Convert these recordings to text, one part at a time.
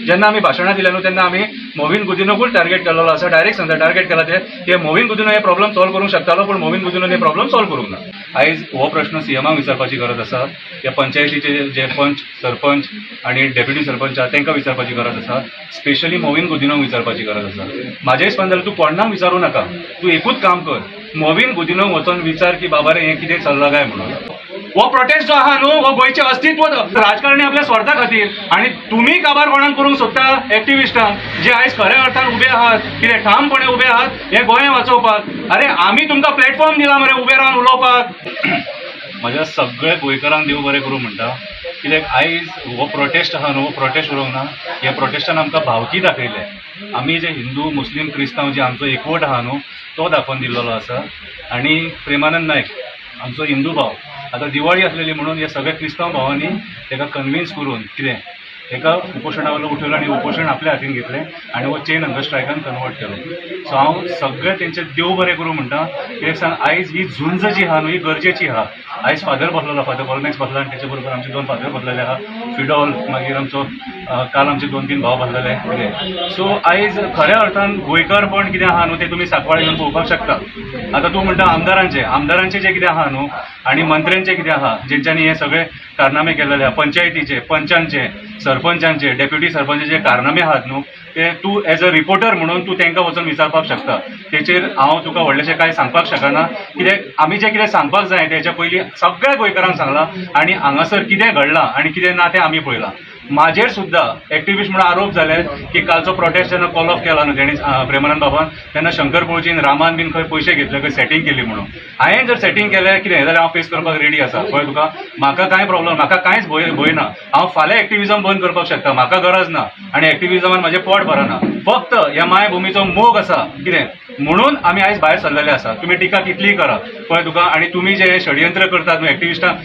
जेन्ना आमी भाशणां दिल्या न्हू, तेन्ना आमी मोविन गुदिनोकूच टार्गेट केलेलो आसा. डायरेक्ट सांगता, टार्गेट केला ते की मोविन गुदिनो हे प्रॉब्लम सॉल्व करूंक शकतालो, पूण मोविन गुदिनोन हे प्रॉब्लम सॉल्व करूंक ना. आयज हो प्रश्न सीएमाक विचारपाची गरज आसा, या पंचायतीचे जे पंच, सरपंच आनी डेप्युटी सरपंच आहा, तांकां विचारपाची गरज आसा. स्पेशली मोविन गुदिनोक विचारपाची गरज आसा. म्हाज्या हिसपान जाल्यार तूं कोणाक विचारूं नाका, तूं एकूच काम कर, मोविन गुदिनोक वचोन विचार की बाबा रे, हें कितें चल्लां काय म्हणून. हो प्रोटेस्ट जो आहा न्हू, हो गोंयचें अस्तित्व. राजकारणी आपल्या स्वार्था खातीर आणि तुम्ही काबार कोणाक करूंक सोदता? एक्टिविस्टांक, जे आयज खऱ्या अर्थान उबे आहात, कितें ठामपणे उबे आहात हे गोंय वाचोवपाक. अरे, आमी तुमकां प्लॅटफॉर्म दिला मरे उबे रावन उलोवपाक. म्हज्या सगळ्या गोंयकारांक देव बरें करूं म्हणटा, कित्याक आयज हो प्रोटेस्ट आहा न्हू, हो प्रोटेस्ट उरोंक ना. ह्या प्रोटेस्टान आमकां भावकी दाखयले. आमी जे हिंदू, मुस्लीम, क्रिस्तांव जे आमचो एकवट आहा न्हू, तो दाखोवन दिल्लो आसा. आनी प्रेमानंद नायक आमचो हिंदू भाव, आतां दिवाळी आसलेली म्हणून हे सगळे क्रिस्तांव भावांनी ताका कन्विन्स करून कितें ताका उपोशणा वयलो उठयलो आनी उपोशण आपल्या हातीन घेतलें आनी हो चेन हंगर स्ट्रायकान कन्वर्ट केलो. सो हांव सगळे तेंचे देव बरें करूं म्हणटा. कित्याक सांग, आयज ही झुंज जी आहा न्हू, ही गरजेची आहा. आयज फादर बसलेलो, फादर बॉलमॅक्स बसला आनी तेच्या बरोबर आमचे दोन फादर बसलेले आहा, फिडॉल, मागीर आमचो काल आमचे दोन तीन भाव बसलेले कितें. सो आयज खऱ्या अर्थान गोंयकारपण कितें आहा न्हू, तें तुमी सांकवाळ येवन पळोवपाक शकता. आतां तूं म्हणटा आमदारांचे, आमदारांचे जे कितें आहा न्हू आनी मंत्र्यांचे कितें आहा, जेंच्यांनी हे सगळे कारनामे केलेले आहा, पंचायतीचे, पंचांचे, सरपंचांचे, डेप्युटी सरपंचाचे कारनामे आहात न्हू, ते तूं एज अ रिपोर्टर म्हणून तूं तांकां वचून विचारपाक शकता. तेचेर हांव तुका व्हडलेशें कांय सांगपाक शकना, कित्याक आमी जें कितें सांगपाक जाय तेच्या पयलीं सगळ्या गोंयकारांक सांगलां आनी हांगासर कितें घडलां आनी कितें ना तें आमी पळयलां. म्हाजेर सुद्दां एक्टिविस्ट म्हणून आरोप जाले की कालचो प्रोटेस्ट जेन्ना कॉल ऑफ केला न्हू तेणी, प्रेमानंद बाबान, तेन्ना शंकर पोळजीन, रामान बीन खंय पयशे घेतले, खंय सेटींग केली म्हणून. हांवें जर सेटींग केलें कितें जाल्यार हांव फेस करपाक रेडी आसा. कळ्ळें तुका? म्हाका कांय प्रॉब्लम, म्हाका कांयच भंय भंय ना. हांव फाल्यां एक्टिविजम बंद करपाक शकता. म्हाका गरज ना आनी एक्टिविजमान म्हाजें पोट भरना. फक्त ह्या मायभुमीचो मोग आसा कितें म्हणून आमी आयज भायर सरलेले आसा. तुमी टिका कितलीय करा, कळ्ळें तुका? आनी तुमी जे षडयंत्र करतात न्हू एक्टिविस्टांक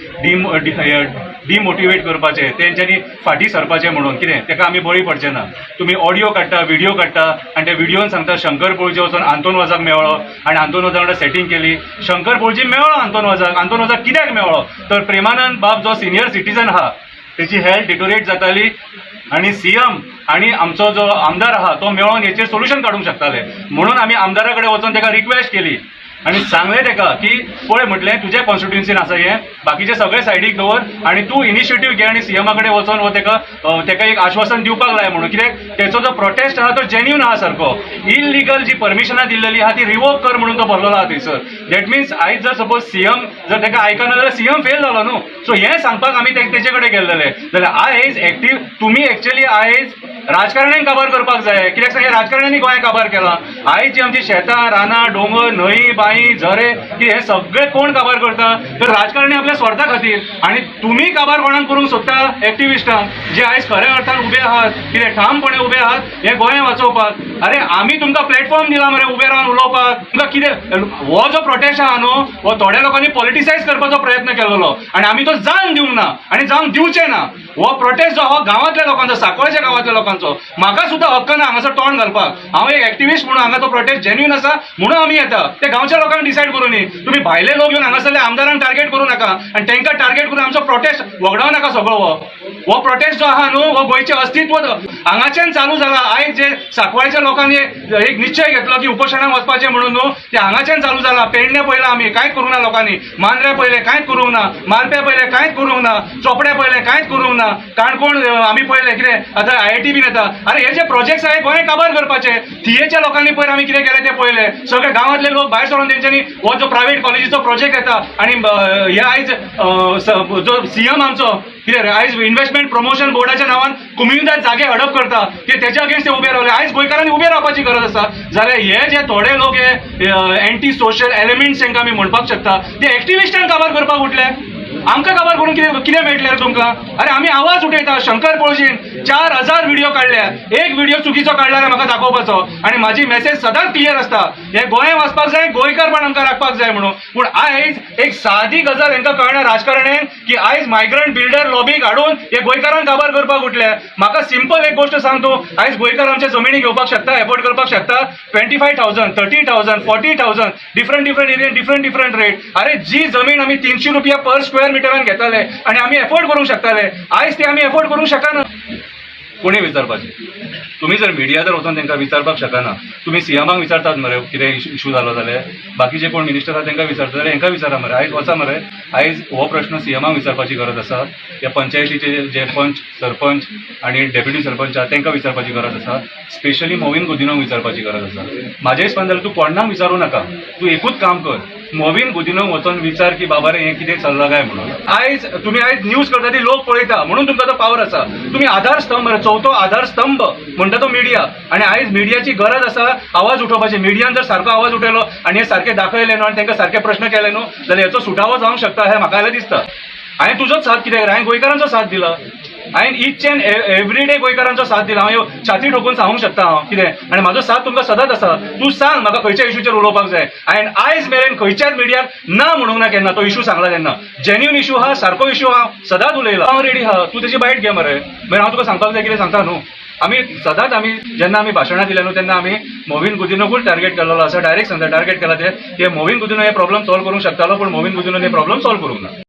डिमोटिवेट करपाचे, तेंच्यांनी फाटीं सरपाचें म्हणून कितें, तेका आमी बळी पडचे ना. तुमी ऑडियो काडटा, व्हिडिओ काडटा आनी त्या व्हिडियोन सांगता शंकर पोळजी वचून आंतोन वाजाक मेळ्ळो आनी आंतोन वाजा वांगडा सेटींग केली. शंकर पोळजी मेळ्ळो आंतोन वाजाक. आंतोन वाजाक कित्याक मेळ्ळो? तर प्रेमानंद बाब जो सिनियर सिटीजन आहा, तेची हेल्थ डिटोरिएट जाताली आनी सीएम आनी आमचो जो आमदार आहा तो मेळोन हेचेर सोल्युशन काडूंक शकताले म्हणून आमी आमदारा कडेन वचोन तेका रिक्वेस्ट केली आनी सांगलें तेका की पळय म्हटलें, तुज्या कॉन्स्टिट्युन्सीन आसा हें, बाकीचे सगळे सायडीक दवर आनी तूं इनिशिएटीव घे आनी सीएमा कडेन वचोन हो तेका एक आश्वासन दिवपाक लाय म्हणून. कित्याक तेचो जो प्रोटेस्ट आहा तो जेन्युन आहा सारको. इलिगल जी परमिशनां दिल्लेली आहा ती रिवोक कर म्हणून तो बसलेलो आहा थंयसर. That means आयज जर सपोज सीएम जर तेका आयकना जाल्यार सीएम फेल जालो न्हू. सो हें सांगपाक आमी तेचे कडेन गेल्लेले. जाल्यार आयज एक्टीव तुमी एक्चुअली आयज राजकारण्यांक काबार करपाक जाय. कित्याक सांग, राजकारण्यांनी गोंय काबार केलां. आयज जी आमची शेतां, रानां, दोंगर, न्हंय, बांय, झरे की हे सगळे कोण काबार करता? तर राजकारणी आपल्या स्वार्था खातीर. आनी तुमी काबार कोणाक करूंक सोदता? एक्टिविस्टांक, जे आयज खऱ्या अर्थान उबे आहात, कितें ठामपणे उबे आहात हे गोंय वाचोवपाक. अरे, आमी तुमकां प्लॅटफॉर्म दिला मरे उबे रावन उलोवपाक. तुमकां कितें, हो जो प्रोटेस्ट आहा न्हू, हो थोड्या लोकांनी पॉलिटिसायज करपाचो प्रयत्न केलेलो आनी आमी तो जावन दिवंक ना आनी जावन दिवचे ना. हो प्रोटेस्ट जो हो गांवांतल्या लोकांचो, सांकवाळच्या गांवांतल्या लोकांचो. म्हाका सुद्दां हक्क ना हांगासर तोंड घालपाक. हांव एक एक्टिविस्ट म्हणून हांगा तो प्रोटेस्ट जेन्युन आसा म्हणून आमी येता. ते गांवच्या लोकांक डिसायड करूं न्ही. तुमी भायले लोक येवन हांगासरले आमदारांक टार्गेट करूं नाका आनी तांकां टार्गेट करून आमचो प्रोटेस्ट वगडावं नाका सगळो. हो हो प्रोटेस्ट जो आहा न्हू, हो गोंयचें अस्तित्व हांगाच्यान चालू जाला. आयज जे सांकवाळच्या लोकांनी एक निश्चय घेतलो की उपोशणाक वचपाचें म्हणून न्हू, ते हांगाच्यान चालू जाला. पेडणे पळयला आमी, कांयच करूंक ना लोकांनी. मांद्रे पळयले, कांयच करूंक ना. मालपे पळयले, कांयच करूंक ना. चोपडे पळयले, कांयच करूंक ना. काणकोण आमी पळयले कितें, आतां आयआयटी बीन येता. अरे, हे जे प्रोजेक्ट्स आहे गोंय काबार करपाचे, थियेच्या लोकांनी पयर आमी कितें केलें तें पळयलें. सगळे गांवांतले लोक भायर सरून तेंच्यांनी हो जो प्रायव्हेट कॉलेजीचो प्रोजेक्ट येता आनी हे आयज जो सीएम आमचो कितें रे, आयज इन्व्हेस्टमेंट प्रमोशन बोर्डाच्या नांवान कोमुनिदाद जागे हडप करता, ते तेच्या अगेन्स्ट ते उबे रावले. आयज गोंयकारांनी उबे रावपाची गरज आसा. जाल्यार हे जे थोडे लोक हे एंटी सोशल एलिमेंट्स तांकां आमी म्हणपाक शकता, ते एक्टिविस्टांक काबार करपाक उठले. आमकां काबार करून कितें कितें मेळटलें रे तुमकां? अरे, आमी आवाज उठयता. शंकर पोळजीन 4000 व्हिडिओ काडल्या. एक व्हिडिओ चुकीचो काडला जाल्यार म्हाका दाखोवपाचो. आनी म्हाजी मेसेज सदांच क्लियर आसता, हे गोंय वचपाक जाय, गोंयकारपण आमकां राखपाक जाय म्हणून. पूण आयज एक सादी गजाल हांकां कळना राजकारण्यांक की आयज मायग्रंट बिल्डर लॉबीक हाडून हे गोंयकारांक काबार करपाक उठले. म्हाका सिंपल एक गोश्ट सांग तूं, आयज गोंयकार आमच्या जमिनी घेवपाक शकता, एफोर्ड करपाक शकता? 25,000, 30,000, 40,000, different different area, different different rate. अरे, जी जमीन आमी 300 रुपया पर स्क्वेअर मिटरान घेताले आनी आमी एफोर्ड करूंक शकताले, आयज ती आमी एफोर्ड करूंक शकना. कोणी विचारपाचें? तुमी जर मिडिया जर वचोन तांकां विचारपाक शकना, तुमी सीएमाक विचारतात मरे कितें इशू जालो जाल्यार, बाकीचे कोण मिनिस्टर आसा तांकां विचारता जाल्यार हेंकां विचारा मरे. आयज वचा मरे, आयज हो प्रश्न सीएमाक विचारपाची गरज आसा, त्या पंचायतीचे जे पंच, सरपंच आनी डेप्युटी सरपंच आहा तांकां विचारपाची गरज आसा, स्पेशली मोविन गुदिनोक विचारपाची गरज आसा. म्हाज्या हिसपान जाल्यार तूं कोणाक विचारूं नाका, तूं एकूच काम कर, मोविन गुदिनोक वचोन विचार की बाबा रे, हें कितें चल्लां काय म्हणून. आयज तुमी आयज न्यूज करता ती लोक पळयता म्हणून तुमकां तो पावर आसा. तुमी आधार स्तंभ मरे, चवथो आधार स्तंभ म्हणटा तो मिडिया. आनी आयज मिडियाची गरज आसा आवाज उठोवपाची. मिडियान जर सारको आवाज उठयलो आनी हे सारके दाखयले न्हू आनी तांकां सारके प्रश्न केले न्हू जाल्यार हेचो सुटावो जावंक शकता हें म्हाका जाल्यार दिसता. हांवें तुजोच साथ कित्याक? हांवें गोंयकारांचो साथ दिला. हांवें इच एंड एवरी डे गोंयकारांचो साथ दिला. हांव छाती ठोकून सांगूंक शकता हांव कितें, आनी म्हाजो साथ तुमकां सदांच आसा. तूं सांग म्हाका खंयच्या इशूचेर उलोवपाक जाय. हांवें आयज मेरेन खंयच्याच मिडियाक ना म्हणूंक ना केन्ना. तो इशू सांगला तेन्ना जेन्युन इशू आहा, सारको इशू आहा, सदांच उलयला. हांव रेडी आहा, तूं तेजी बायट घे मरे. मागीर हांव तुका सांगपाक जाय कितें सांगता न्हू. आमी सदांच, आमी जेन्ना आमी भाशणां दिल्या न्हू तेन्ना आमी मोविन गुदिनोकूच टार्गेट केलेलो आसा. डायरेक्ट सांगता, टार्गेट केला ते मोविन गुदिनो हे प्रॉब्लम सॉल्व करूंक शकतालो, पूण मोविन गुदिनो हे प्रॉब्लम सॉल्व करूंक ना.